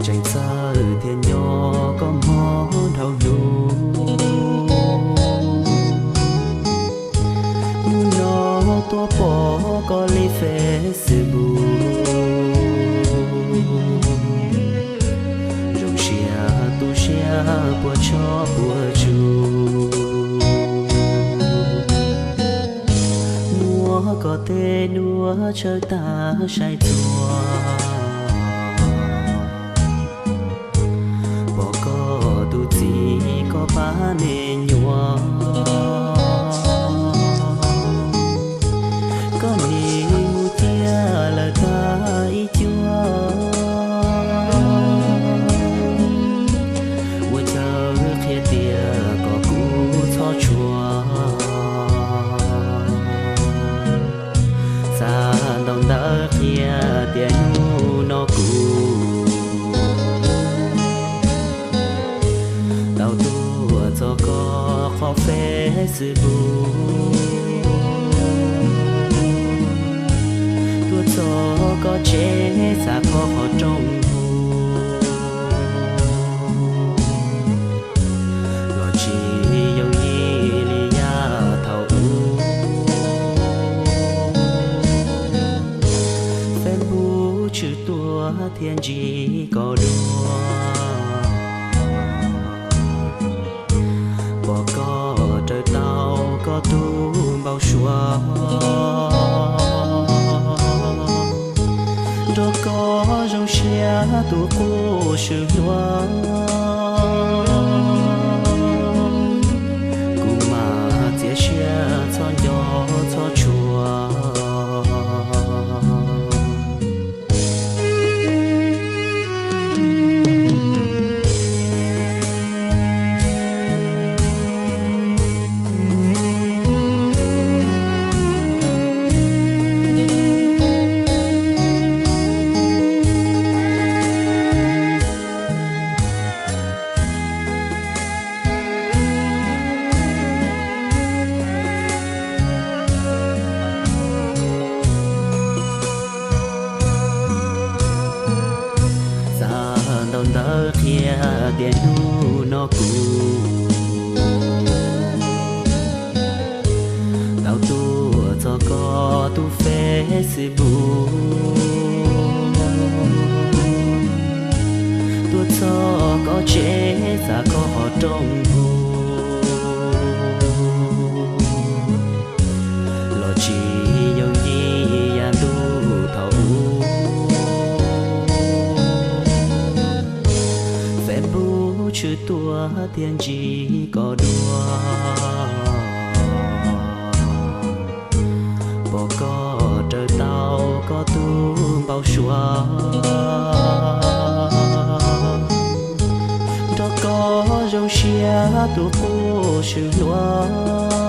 Tseem txawj thiab nco koj hmo dhau hnub, hnub no tuaj pom koj li Facebook. Zoo siab tu siab puas tshoj puas tsug, muab koj tej duab tsawb tag saib txuas. Pom koj tus txiv koj pab me nyuam, koj nim mus ciaj lawm tag ib cuab. Ua cas qhia tias koj kuj txhob tshua, xav ntau ntawv qhia tias hnub no kuv tau tuaj txog koj qhov Facebook, tuaj txog koj tsev xav koj qhov rooj hu, los tsis yooj yim li yav thaum ub. Facebook tshwm tuaj thiab ntsib koj dua, pom koj raws tau koj tus npau suav, nrog koj zoo siab tus quj swm hluas. Kuv mam txiav siab txhob nco txhob tshua. Xav ntau ntawv qhia tias hnub no kuv tau tuaj txog koj tus Facebook, tuaj txog koj tsev xav koj qhov rooj hu, los tsis yooj yim yav ntuj thaum ub. Facebook tshwm tuaj thiab ntsib koj dua, pom koj raws tau koj tus npau suav, nrog koj zoo siab tus quj swm hluas.